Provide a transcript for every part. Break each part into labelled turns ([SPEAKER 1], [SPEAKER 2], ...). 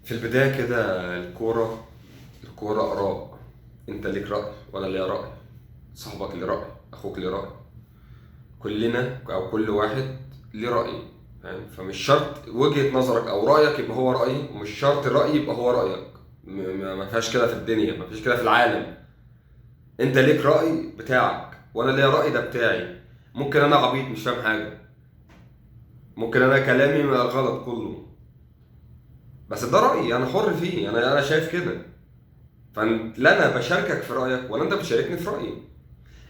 [SPEAKER 1] في البداية كده الكورة آراء. أنت ليك رأي وأنا ليا رأي، صاحبك ليه رأي، أخوك ليه رأي، كلنا أو كل واحد ليه رأي، فاهم؟ فمش شرط وجهة نظرك أو رأيك يبقى هو رأيي، ومش شرط رأيي يبقى هو رأيك. ما فيهاش كده في الدنيا، ما فيش كده في العالم. أنت ليك رأي بتاعك وأنا ليا رأي ده بتاعي. ممكن أنا عبيط مش فاهم حاجة، ممكن أنا كلامي غلط كله، بس ده رأيي، أنا حر فيه، أنا شايف كده. فلا أنا بشاركك في رأيك ولا أنت بتشاركني في رأيي.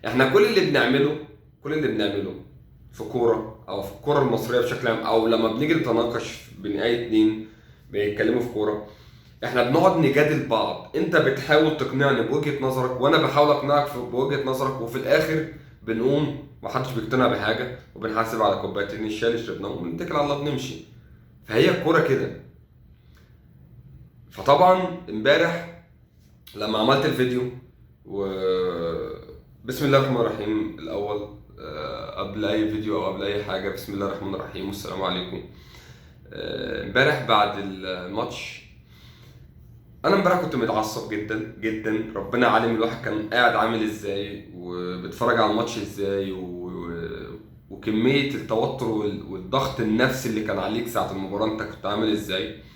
[SPEAKER 1] إحنا كل اللي بنعمله في كورة أو في الكورة المصرية بشكل عام، أو لما بنيجي نتناقش بين أي اتنين بيتكلموا في كورة، إحنا بنقعد نجادل بعض. أنت بتحاول تقنعني بوجهة نظرك وأنا بحاول أقنعك بوجهة نظرك، وفي الآخر بنقوم ومحدش بيقتنع بحاجة، وبنحاسب على كوبايتين الشاي اللي شربناهم وبنتكل على الله بنمشي. فهي الكورة كده. فطبعا امبارح لما عملت الفيديو و بسم الله الرحمن الرحيم الاول، قبل اي فيديو او قبل اي حاجة، بسم الله الرحمن الرحيم والسلام عليكم. امبارح بعد الماتش، انا امبارح كنت متعصب جدا جدا، ربنا عالم الواحد كان قاعد عامل ازاي وبيتفرج على الماتش ازاي، وكمية التوتر والضغط النفسي اللي كان عليك ساعة المباراة انت كنت عامل ازاي،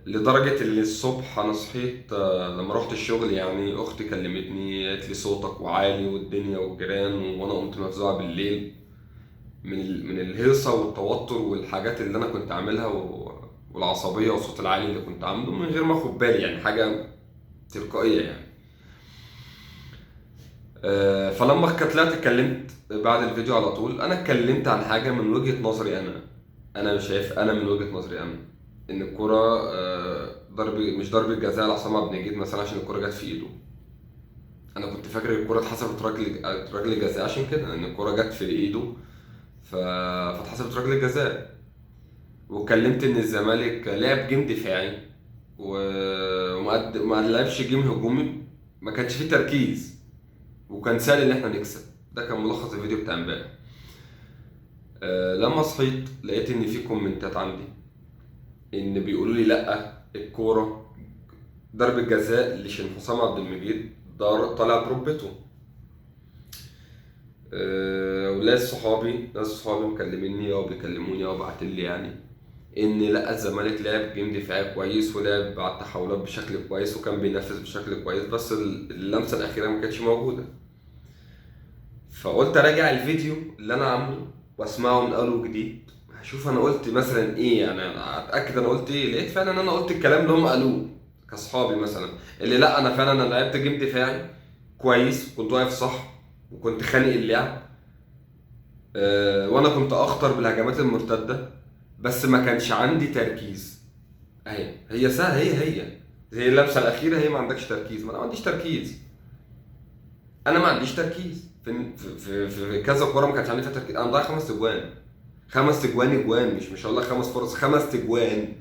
[SPEAKER 1] لدرجة اللي الصبح أنا صحيت، لما روحت الشغل، أختي كلمتني قالت لي صوتك وعالي والدنيا والجيران، وأنا قمت مفزوعة بالليل من الهيصة والتوتر والحاجات اللي أنا كنت عاملها والعصبية والصوت العالي اللي كنت عامله من غير ما أخد بالي، حاجة تلقائية. فلما طلعت اتكلمت بعد الفيديو على طول، أنا اتكلمت عن حاجة من وجهة نظري أنا، أنا مش شايف، أنا من وجهة نظري أنا إن الكرة، ضرب، مش ضربة جزاء لحسام عبد المجيد مثلا عشان الكرة جت في إيده. أنا كنت فاكر الكرة اتحسبت ركلة جزاء عشان كده، إن الكرة جت في إيده فاتحسبت ركلة جزاء. واتكلمت إن الزمالك لعب game دفاعي وما لعبش game هجومي، ما كانش فيه تركيز، وكان سهل إن إحنا نكسب. ده كان ملخص الفيديو بتاع امبارح. لما صحيت لقيت إن في كومنتات عندي إن بيقولوا لي لأ الكورة ضربة جزاء لشين حسام عبد المجيد طالع بركبته. وناس صحابي مكلميني أو بيكلموني أو باعتين لي إن لأ الزمالك لعب game دفاعي كويس ولعب على التحولات بشكل كويس وكان بينفذ بشكل كويس، بس اللمسة الأخيرة ما كانتش موجودة. فقلت أراجع الفيديو اللي أنا عامله وأسمعه من أول وجديد، هشوف أنا قلت مثلاً إيه، أتأكد أنا قلت إيه. لقيت فعلاً إن أنا قلت الكلام اللي هم قالوه كأصحابي مثلاً، اللي لأ أنا فعلاً لعبت game دفاعي كويس، كنت واقف صح وكنت خانق اللعب، وأنا كنت أخطر بالهجمات المرتدة، بس ما كانش عندي تركيز. أهي هي سهلة، هي زي اللمسة الأخيرة، هي ما عندكش تركيز. ما أنا ما عنديش تركيز، أنا ما عنديش تركيز في كذا كورة ما كانش عندي فيها تركيز. أنا مضيع 5 أجوان، 5 أجوان أجوان، مش هقول لك 5 فرص، 5 أجوان،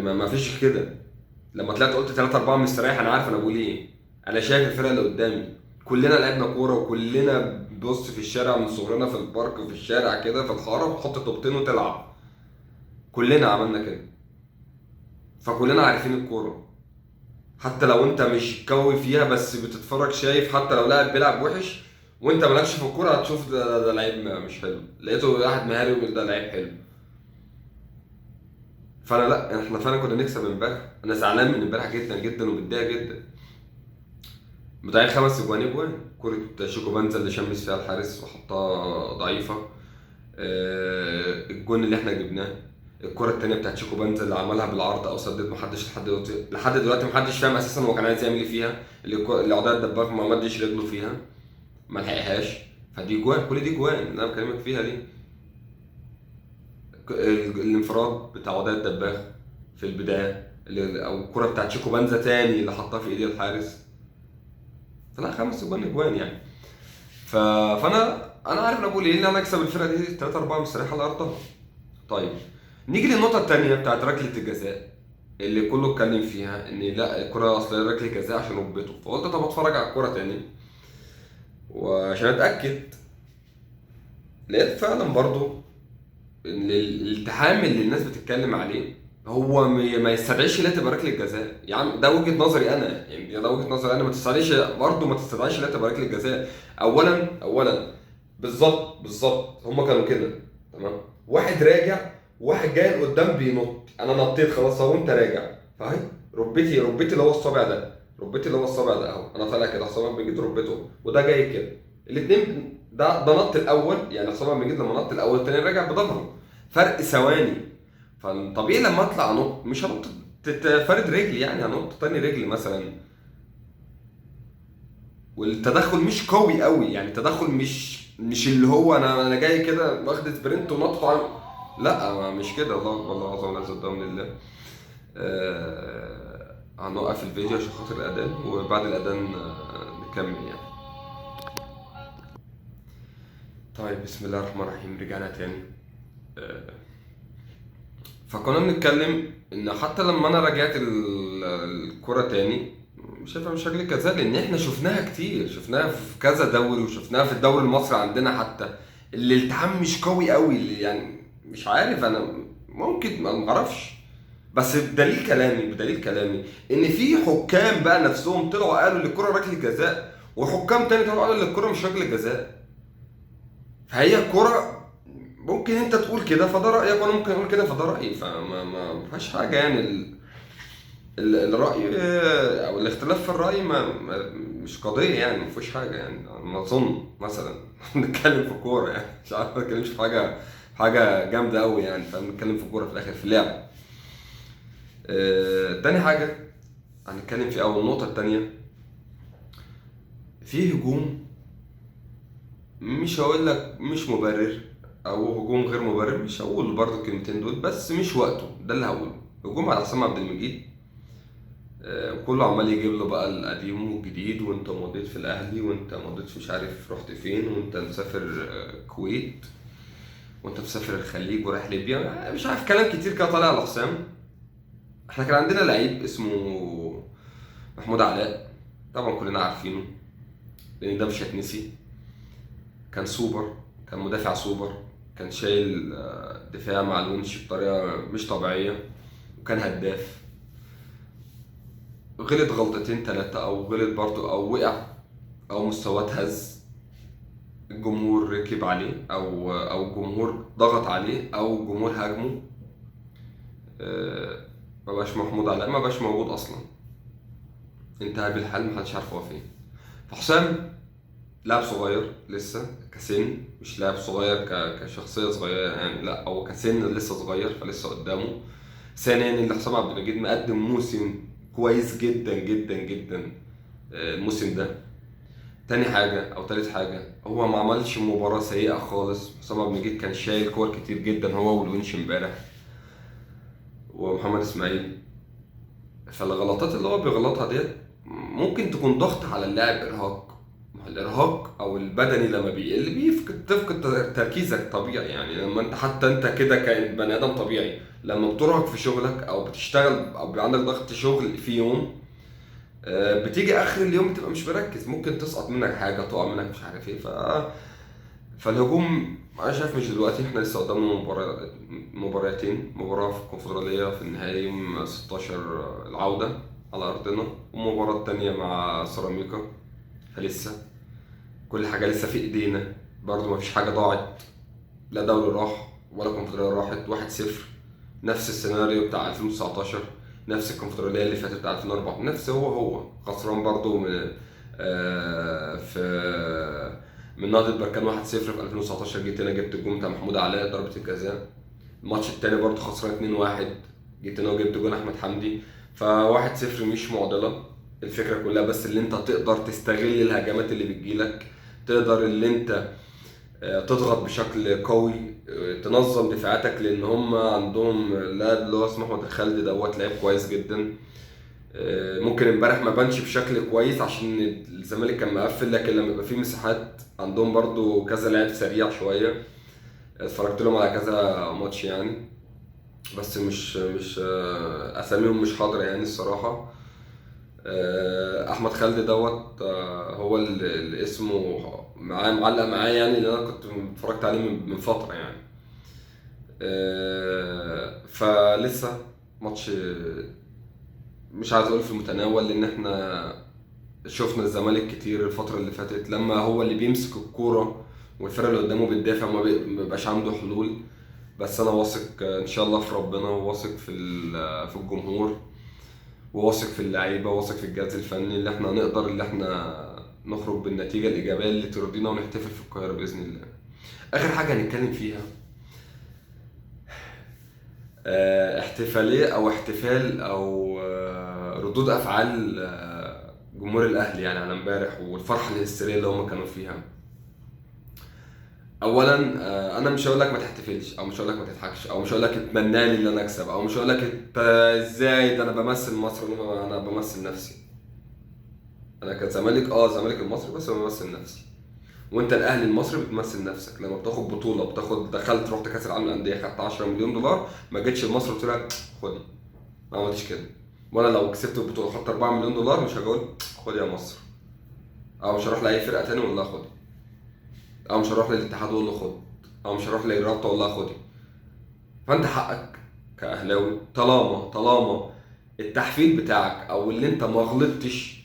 [SPEAKER 1] ما فيش كده. لما طلعت قلت 3 4 مستريح، أنا عارف أنا بقول إيه، أنا شايف الفرقة اللي قدامي، كلنا لعبنا كورة وكلنا بص في الشارع من صغرنا، في البارك وفي الشارع كده في الحارة، بتحط طوبتين وتلعب، كلنا عملنا كده، فكلنا عارفين الكورة. حتى لو انت مش قوي فيها بس بتتفرج شايف، حتى لو لاعب بيلعب وحش وانت مالكش في الكورة هتشوف ده لعيب مش حلو، لقيته واحد مهاري ويقول ده لعيب حلو. فانا لا، احنا فعلا كنا نكسب امبارح. انا زعلان من امبارح جدا جدا ومتضايق جدا. مضيعين 5 اجوان اجوان، كرة شيكو بانزا اللي شمس فيها الحارس وحطها ضعيفة، الجون اللي احنا جبناه، الكرة التانية بتاعت شيكو بانزا اللي عملها بالعرض أو سدد، محدش لحد دلوقتي، لحد دلوقتي محدش فاهم أساساً هو كان عايز يعمل إيه فيها، اللي عضال الدباغ ما مدش رجله فيها، ما لحقهاش. فدي جوان، كل دي جوان اللي أنا بكلمك فيها دي. الانفراد بتاع عضال الدباغ في البداية، أو الكرة بتاعت شيكو بانزا تاني اللي حطها في إيد الحارس. فلا 5 اجوان اجوان. فأنا، أنا عارف أنا بقول إيه، إن أنا أكسب الفرقة دي 3-4 مستريح على أرضها. نيجي للنقطة التانية بتاعت ركلة الجزاء اللي كله اتكلم فيها، إن لا الكرة أصل ركلة جزاء عشان ركبته. فقلت طب أتفرج على الكرة تاني وعشان أتأكد. لقيت فعلا برضو إن الالتحام اللي الناس بتتكلم عليه هو ما يستدعيش لا تبقى ركلة جزاء يا عم. ده وجهه نظري انا يعني، ده وجهه نظري انا، ما تستدعيش برضه، ما تستدعيش لا تبقى ركلة جزاء. اولا بالظبط هما كانوا كده تمام، واحد راجع واحد جاي لقدام بينط، انا نطيت خلاص اهو انت راجع، فاهم؟ ركبتي اللي هو الصابع ده، ركبتي اللي هو الصابع ده اهو، انا طالع كده حسام عبد المجيد ركبته وده جاي كده، الاثنين ده نط الاول يعني، حسام عبد المجيد لما نط الاول الثاني راجع بظهره، فرق ثواني. فطبيعي لما اطلع انط مش هنط فرد رجلي يعني، هنط تاني رجل مثلا. والتدخل مش قوي قوي يعني، التدخل مش اللي هو انا جاي كده واخد sprint ونط، لا مش كده. الله اكبر، الله اعظم، لا زد لله. هنوقف الفيديو عشان خاطر الاذان، وبعد الاذان نكمل يعني. طيب بسم الله الرحمن الرحيم، رجعنا تاني. فكنا بنتكلم ان حتى لما انا رجعت الكرة تاني شايفها مش ركلة جزاء، لان احنا شفناها كتير، شفناها في كذا دوري، وشفناها في الدوري المصري عندنا حتى الالتحام مش قوي قوي يعني، مش عارف انا ممكن ما اعرفش، بس بدليل كلامي ان في حكام بقى نفسهم طلعوا قالوا ان الكرة ركلة جزاء، وحكام تاني طلعوا قالوا ان الكرة مش ركلة جزاء. فهي الكرة ممكن انت تقول كده فده رأيك، وانا ممكن اقول كده فده رأيي، فما ما فيهاش حاجة يعني. الرأي او الاختلاف في الرأي ما مش قضية يعني، ما فيهوش حاجة يعني. ما اظن مثلا نتكلم في كورة يعني، مش عارف ما نتكلمش في حاجة جامدة قوي يعني، فاهم؟ نتكلم في كورة في الاخر، في اللعب. تاني حاجة هنتكلم في اول النقطة التانية، في هجوم مش هقول لك مش مبرر او هجوم غير مبرر، مش هقول برضه الكلمتين دول، بس مش وقته ده اللي هقوله. هجوم على حسام عبد المجيد، كله عمال يجيب له بقى القديم والجديد، وانت مضيت في الاهلي، وانت مضيت في مش عارف رحت فين، وانت مسافر الكويت، وانت مسافر الخليج ورايح ليبيا، مش عارف كلام كتير كده طالع على حسام. احنا كان عندنا لعيب اسمه محمود علاء، طبعا كلنا عارفينه لان ده مش هيتنسي، كان سوبر، كان مدافع سوبر، كان شايل دفاع مع الونش بطريقة مش طبيعية، وكان هداف. غلط غلطتين تلاتة او غلط برضو او وقع او مستواه اتهز، الجمهور ركب عليه او الجمهور ضغط عليه او الجمهور هاجمه، ما بقاش محمود علاء، ما بقاش موجود اصلا، انتهى بالحال، محدش عارف هو فين. فحسام لاعب صغير لسه كسن، مش لاعب صغير كشخصية صغيرة يعني، لا هو كسن لسه صغير، فلسه قدامه. ثانيا اللي حسام عبد المجيد مقدم موسم كويس جدا جدا جدا، الموسم ده. تاني حاجة أو تالت حاجة، هو ما عملش مباراة سيئة خالص. حسام عبد المجيد كان شايل كور كتير جدا هو والونش امبارح ومحمد إسماعيل، فالغلطات اللي هو بيغلطها ديت ممكن تكون ضغط على اللاعب، إرهاق. ما هو الإرهاق أو البدني لما بيقل تفقد تركيزك طبيعي يعني. لما أنت حتى أنت كده كبني آدم طبيعي لما بترهق في شغلك أو بتشتغل أو بيبقى عندك ضغط شغل في يوم، بتيجي آخر اليوم بتبقى مش مركز، ممكن تسقط منك حاجة، تقع منك مش عارف إيه. فالهجوم أنا شايف مش دلوقتي، إحنا لسه قدامنا مباراتين، مباراة في الكونفدرالية في النهائي يوم 16 العودة على أرضنا، ومباراة تانية مع سيراميكا، فلسه كل حاجة لسه في إيدينا برضو، ما فيش حاجة ضاعت، لا دوري راح ولا كونفدرالية راحت. 1-0 نفس السيناريو بتاع 2019، نفس الكونفدرالية اللي فاتت بتاع 2004، نفس هو خسران برضو من نهضة بركان 1-0 في 2019، جيت هنا جبت الجون بتاع محمود علاء ضربة الجزاء. الماتش التاني برضو خسران 2-1، جيت هنا وجبت جون أحمد حمدي. فواحد صفر مش معضلة، الفكرة كلها بس اللي انت تقدر تستغل الهجمات اللي بتجيلك، تقدر اللي انت تضغط بشكل قوي، تنظم دفاعاتك، لان هم عندهم لاعب اللي هو اسمه احمد الخالدي دوت لعيب كويس جدا. ممكن امبارح ما بانش بشكل كويس عشان الزمالك كان مقفل، لكن لما يبقى فيه مساحات عندهم برضو كذا لاعب سريع شوية، اتفرجت لهم على كذا ماتش يعني، بس مش اساميهم مش حاضره يعني الصراحة. احمد خالد دوت، هو اللي اسمه معلق معايا يعني، اللي انا كنت اتفرجت عليه من فترة يعني. فلسه ماتش مش عايز اقول في المتناول، لان احنا شفنا الزمالك كتير الفترة اللي فاتت لما هو اللي بيمسك الكورة والفرقة اللي قدامه بتدافع وما بيبقاش عنده حلول. بس انا واثق ان شاء الله في ربنا، وواثق في الجمهور، وواثق في اللعيبة، وواثق في الجهاز الفني، اللي احنا نقدر اللي احنا نخرج بالنتيجة الايجابية اللي ترضينا ونحتفل في القاهرة باذن الله. اخر حاجة هنتكلم فيها احتفالية او احتفال او ردود افعال جمهور الاهلي يعني على امبارح والفرحه الهستيريه اللي هم كانوا فيها. اولا انا مش هقول لك ما تحتفلش، او مش هقول لك ما تضحكش، او مش هقول لك اتمنى لي ان انا اكسب، او مش هقول لك انت ازاي ده انا بمثل مصر، انا بمثل نفسي. انا كزمالك زمالك المصري، بس بمثل نفسي. وانت الاهلي المصري بتمثل نفسك لما بتاخد بطوله، بتاخد دخلت رحت كاس العالم للاندية خدت 10 مليون دولار، ما جيتش لمصر وقلت لك خدي، ما عملتش كده. وانا لو كسبت البطولة خدت 4 مليون دولار مش هقول خد يا مصر، او مش هروح لاي فرقه تاني واقول لها خدي، او مش هروح للاتحاد واقول له خد، او مش هروح للرابطة واقول لها خدي. فانت حقك كاهلاوي طالما التحفيل بتاعك او اللي انت ما غلطتش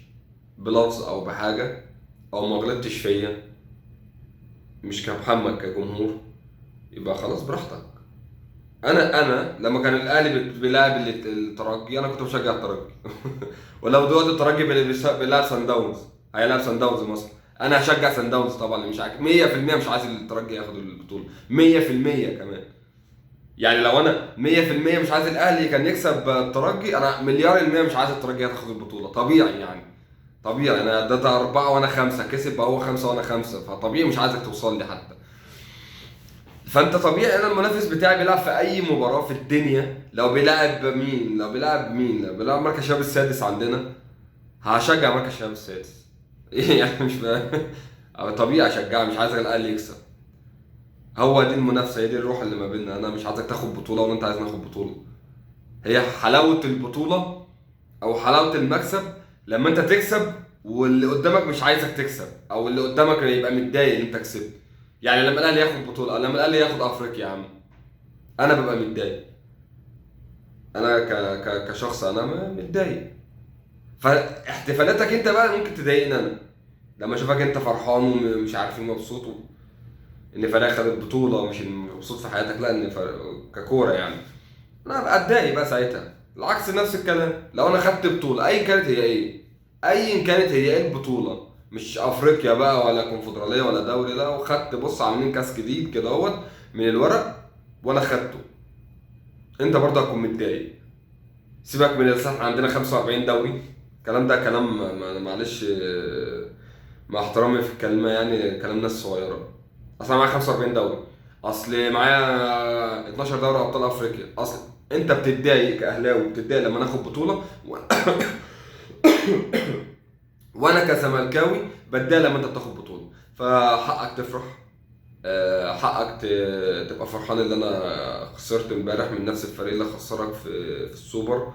[SPEAKER 1] بلفظ او بحاجة او ما غلطتش فيا، مش كمحمد كجمهور، يبقى خلاص براحتك. انا لما كان الاهلي بيلعب الترجي انا كنت بشجع الترجي ولو دلوقتي الترجي بيلعب سان داونز، هيلعب سان داونز مثلا، انا هشجع سان داونز طبعا، مش عايز 100% مش عايز الترجي ياخد البطولة 100% كمان. يعني لو انا 100% مش عايز الاهلي كان يكسب الترجي، انا 1,000,000,000% مش عايز الترجي ياخد البطولة، طبيعي يعني، طبيعي. انا ده 4 وانا 5، كسب بقى هو 5 وانا 5، فطبيعي مش عايزك توصل لي حتى. فانت طبيعي انا المنافس بتاعي بيلعب في اي مباراة في الدنيا، لو بيلعب مين، لو بيلعب مين، لو بيلعب مركز شباب السادس عندنا، هشجع مركز شباب السادس يعني مش طبيعي اشجعه، مش عايز الاهلي يكسب. هو دي المنافسة، هي دي الروح اللي ما بيننا. انا مش عايزك تاخد بطوله ولا انت عايز ناخد بطوله. هي حلاوة البطولة او حلاوة المكسب لما انت تكسب واللي قدامك مش عايزك تكسب، او اللي قدامك يبقى متضايق ان انت كسبت. يعني لما الاهلي ياخد بطوله، لما الاهلي ياخد افريقيا يا عم، انا ببقى متضايق. انا كشخص انا متضايق. فاحتفالاتك انت بقى ممكن تضايقني انا لما اشوفك انت فرحان ومش عارف ايه، مبسوط ان فريق خد البطولة، مش مبسوط في حياتك، لا ان ككوره يعني، انا ابقى اتضايق بقى ساعتها. العكس نفس الكلام، لو انا خدت بطوله ايا كانت هي ايه، ايا كانت هي ايه البطولة، مش افريقيا بقى ولا كونفدراليه ولا دوري، لا، وخدت بص عاملين كاس جديد كده اهوت من الورق وانا خدته، انت برضه هتكون متضايق. سيبك من الصح، عندنا 45 دوري، الكلام ده كلام معلش مع احترامي في الكلمة، يعني كلام ناس صغيرة. اصل معايا 45 دوري، اصل معايا 12 دوري ابطال افريقيا، اصل انت بتتضايق كاهلاوي، بتتضايق لما ناخد بطوله وانا كزملكاوي بتضايق لما انت بتاخد بطوله. فحقك تفرح، حقك تبقى فرحان ان انا خسرت امبارح من نفس الفريق اللي خسرك في السوبر،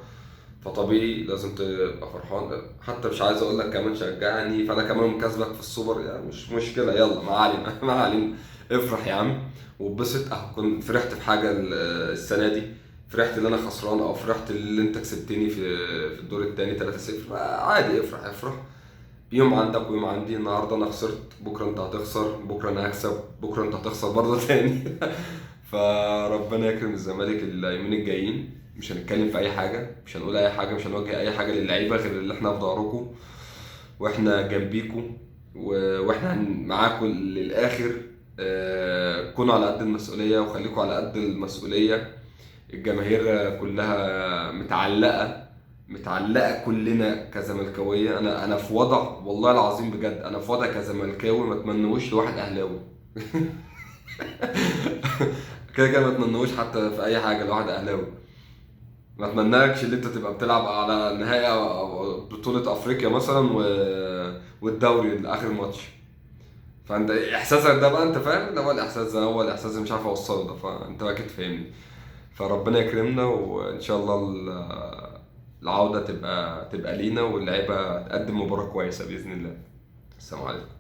[SPEAKER 1] فطبيعي لازم تبقى فرحان. حتى مش عايز اقول لك كمان شجعني، فانا كمان مكسبك في السوبر، يعني مش مشكلة، يلا ما علينا ما علينا، افرح يا عم واتبسط. اهو كنت فرحت في حاجة السنة دي، فرحت ان انا خسران او فرحت ان انت كسبتني في الدور الثاني 3-0، عادي، افرح افرح. يوم عندك ويوم عندي، النهارده انا خسرت، بكره انت هتخسر، بكره انا هكسب، بكره انت هتخسر برضه تاني فربنا يكرم الزمالك اليومين الجايين. مش هنتكلم في اي حاجة، مش هنقول اي حاجة، مش هنوجه اي حاجة للعيبة غير اللي احنا في ظهركم واحنا جنبيكم واحنا معاكم للاخر. كونوا على قد المسؤولية وخليكم على قد المسؤولية. الجماهير كلها متعلقه كلنا كزملكاويه. انا في وضع والله العظيم بجد، انا في وضع كزملكاوي ما اتمنوش لواحد اهلاوي كده كده ما اتمنوش حتى في اي حاجة لواحد اهلاوي. ما اتمناكش ان انت تبقى بتلعب على نهائي او بطوله افريقيا مثلا والدوري لاخر ماتش، فانت احساسك ده بقى انت فاهم، ده هو الاحساس ده، هو الاحساس اللي مش عارف اوصله ده، فانت اكيد فاهمني. فربنا يكرمنا وان شاء الله العودة تبقى لينا واللعيبة تقدم مباراة كويسة باذن الله. السلام عليكم.